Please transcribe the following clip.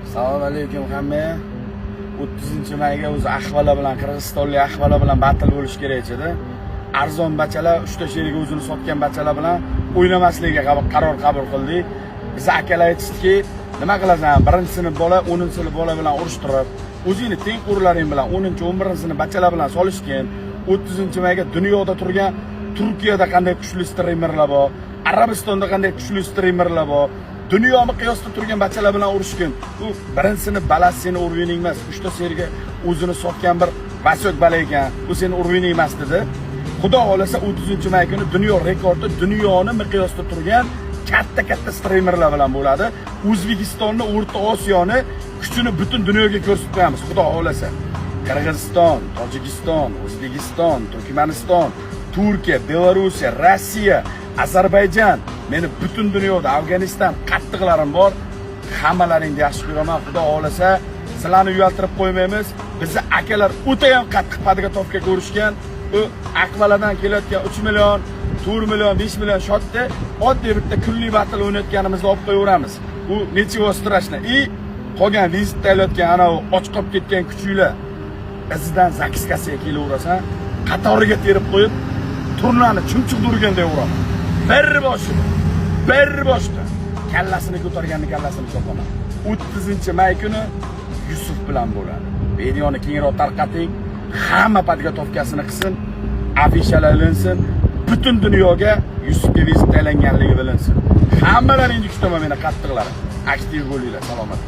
Assalomu alaykum hammaga. 30-mayga o'zi ahvala bilan, qirg'izistonlik ahvala bilan battle bo'lishi kerak edi. Arzon bachalar, uchta sherigi o'zini sotgan bachalar bilan o'ynamaslikka qaror qabul qildik. Biz akalar aytishdiki, nima qilasan, birinchi sinf bola 10-sinf bola bilan urushtirib, o'zingni teng qurlaring bilan 10, 11-sinf bachalar bilan solishgin. 30-mayga dunyoda turgan, Turkiyada qanday kuchli streamerlar bor, Arabistonda qanday kuchli streamerlar bor, dunyo miqyosida turgan bachalar bilan urushgin. U birinchi sinf balasi seni уровень ing emas, uchta serga o'zini sotgan bir Васёк bala ekan, u seni уровень ing emas, dedi. Xudo xohlasa, 30-may kuni dunyo rekordi dunyoni miqyosida turgan katta katta streamerlar bilan bo'ladi. O'zbekistonni, O'rta Osiyoni kuchini butun dunyoga ko'rsatib qo'yamiz, Xudo xohlasa. Qirg'iziston, Tojikiston, O'zbekiston, Turkmaniston, Turkiya, Belorussiya, Rossiya, Ozarbayjon, meni butun dunyoda, Afg'oniston qattiqlarim bor. Hammalaringni yaxshi ko'raman. Xudo xohlasa, sizlarni uyaltirib qo'ymaymiz. Bizni akalar o'ta ham qattiq подготовка ko'rishgan. U akvaladan kelayotgan 3 million, 4 million, 5 million shotni oddiy bitta kunlik battle o'ynayotganimizda olib qo'yaveramiz. U ничего страшно. И qolgan vizitda olayotgan anavi och qolib ketgan kuchuklar izidan закидка siga kelaverasan, qatoriga terib qo'yib, turnani chumchuqni urganday uraman. Bir boshida, bir boshda kallasini ko'targanni kallasini chopaman. 30-may kuni Yusuf bilan bo'ladi. Videoni kengroq tarqating, hamma подготовка sini qilsin, afishalar ilinsin, butun dunyoga Yusufga vizit tayinlanganligi bilinsin. Hammalaringni kutaman, meni qattiqlarim. Aktiv bo'linglar, salomat.